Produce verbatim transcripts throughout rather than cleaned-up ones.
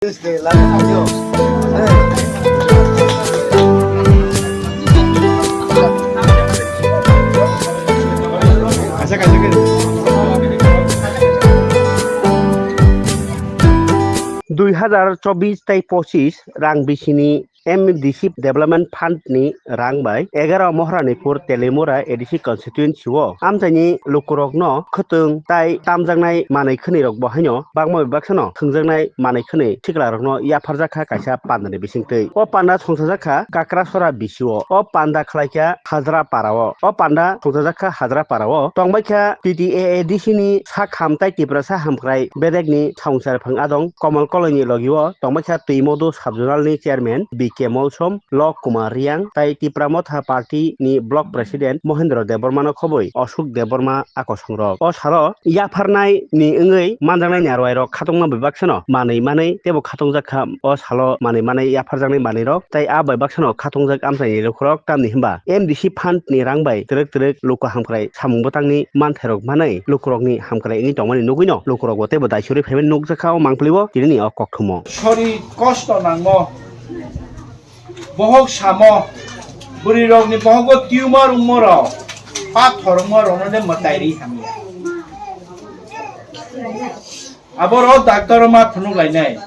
Dui hazar chobbish tai pochis rang bisini M D C Development Fund ni rang bai egaroh Mohranipur Telimura A D C constituency o amchaini lukurokno khwtwng tai tamjaknai manwi khwnwi rok bo haino bangma bai baksano thwngjaknai manwi khwnwi sikla rokno yapharjak kha kaisa panda ni bisingtwi. O panda songchajak kha Kakrasora B C o. O panda khlai kha Hajra para o. O panda songchajak kha Hajra para o. Tongbai kha T T A A D C ni sak ham tai Tiprasa hamkrai bedek ni songchar phang adong Komol Koloi ni logi o tongbai kha Twimodo Sub Zonal ni chairman B K Molsom, Lok Kumar Riang tai Tipra Motha Party ni Block President Mohendro Debbarma no khobwi Ashok Debbarma akosong rok. O salo yapharnai ni wngwi manjaknai ni arwai rok khatungma bai baksano manwi manwi teibo khatungjak kha. O salo manwi manwi yapharjaknai manwi rok tai a bai baksano khatungjak amchaini lukurok tamni hwnba M D C fund ni rang bai twrwk twrwk luku hamkrai samung bwtangni manthairok manwi lukurokni hamkrai wngwi tongmani nugwino lukurokbo teibo daisurwi phaimani nukjakha o mangpili o tinini o kokthumo. Sori kosto nangmo. Bohok samo, bwrwi rokni bohogo tumor wngmo rok, pathor wngmo rokno le mwtai ri hamya. Abo rok doctor ma phunuk lainai.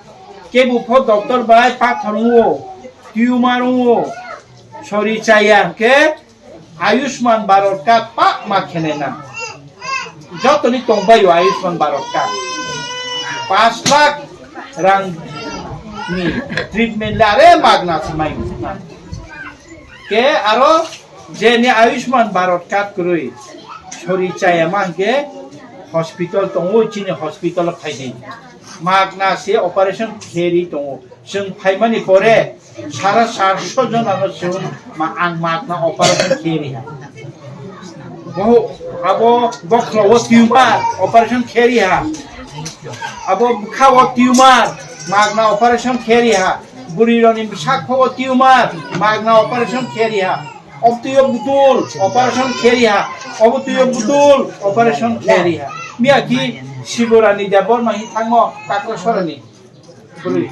Kebu pho doctor bai pathor wngo, tumor wngo, sori chaya hwnkhe Ayushman Bharat card pakma khenai na. Jotoni tongbaio Ayushman Bharat card. Pash lakh rang ni treatment le are magna se mai. Ke aro je ni Ayushman Bharat card kwrwi sori chaya ma hwnkhe hospital tongo, chini hospital phaidi. Magna se operation kheri tongo. Chwng phaimani pore sara charso jonano chwng ma-, ang magna operation khe riha. Bo, abo bokhlo o tumor operation khe riha. Abo bwkha o tumor magna operation khe riha. Bwrwi rokni bwsak o tumor magna operation khe riha. Obtwi o butul operation khe riha. Obtwi o butul operation khe riha. Miyaki Siborani Debbarma hi thango Kakrasora ni. Bwrwi.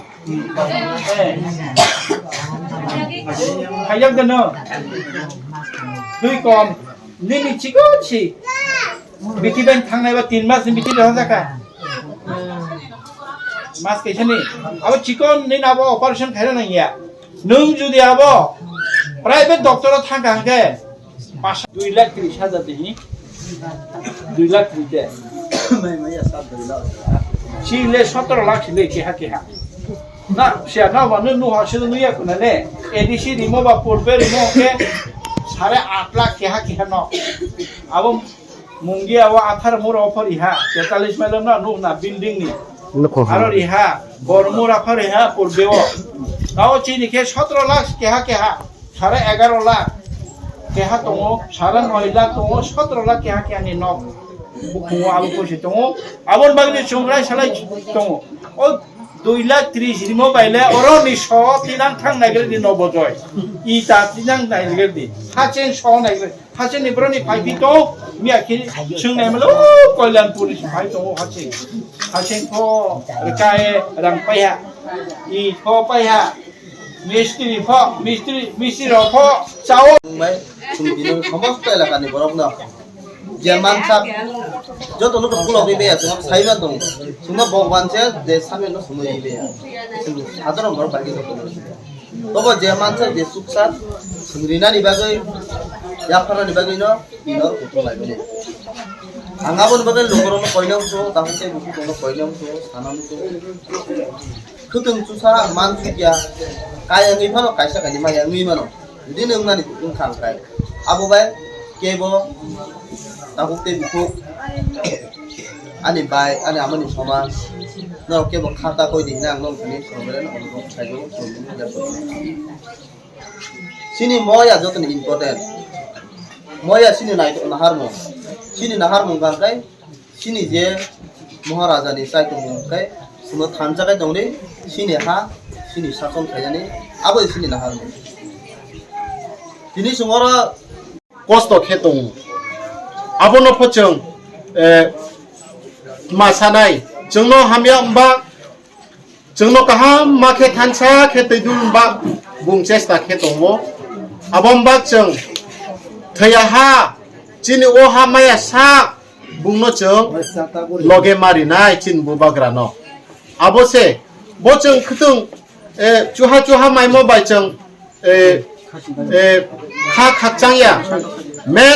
Eh. Khaijak de no. Twi kom. Nini chikon si. Biti ben thangnai ba tin mas ni biti rw jaka. Mas kaisa ni. Abo chikon nini abo operation khaina nangya. Nwng jodi abo private doctor o thangkha hwnkhe, Pas, dui lakh tris hajar de hi? Dui lakh tris de. Mai, mai, ya, sat dui lakh. Si le sotoro lakh si le keha keha. Na, siya na ba nu, nu ha si nu ya kuna le. A D C rimo ba purbe rimo ke sare at lakh keha keha no. Abo Mungia o athar mura offer iha, tetalis mile no, nu na building ni. Nukho ha. Aro iha, bor mura offer iha, purbe o. Tao chini ke sotoro lakh keha keha. Sare egaro lakh keha tongo, sare noi lakh tongo, sotoro lakh keha keha ni nok. Bukungo abo poisa tongo. Aboni bagwi chwng rai salai tongo. O dui lakh tris rimo bai le oro ni so tinang thang nai gre di no bojoi. Ita tinang nai gre di. Hacheng so nai gre. Hacheng ni bro ni phai phi to miya khe chwng nai malo Koilanpur ni phai tongo hacheng. Hacheng pho rkai rang paiha. I pho paiha. Mistri pho, mistri, mistri rok pho chao. Bai, chwng bini somosto elakani borokno je mansak, joto no khulogwi beya, chwng saiba tongo. Chwngno Bhagwan se je sabe no sumui beya. Chwng sadharon borok bai khe joto no. Tobo je mansak je chuksa, chwng rinani bagwi, yapharnani bagwi no, bini oro kutung lai bini. Ang aboni bagwi lukurokno koinai muchungo, tabuk tei bukukrokno koinai muchungo, sana muchungo. Khwtwng chusa mansukya, kaya wngwi phano kaisa kainwi maya wngwi mano. Bini wngnani wngkha hwnkhe abo bai kebo tabuk tei bukhuk ani bai, ani amani soman norok kebo khata koi di hinwi ang norok thani songwele no onurodh khlaijago. Chini moya jotoni important. Moya chini nai naharmung. Chini naharmung bangkhe chini je Maharaja ni chaitumung khe chwngno thansa khe tongdi, chini ha, chini sason khainani, abo chini naharmung. Tini chwng oro kosto khe tongo. Abono pho chwng, eh, ma sanai, chwngno hamya wngba Chwngno kaham ma khe thansa khe twi dul ba bung chesta khe tongo. Aboni bak chwng thwiya ha, chini o ha maya sak bungno chwng loge marinai chini bubagrano. Abo se bo chwng khwtwng, eh, chuha chuha maimo bai chwng, eh, eh, kha khakchangya. Men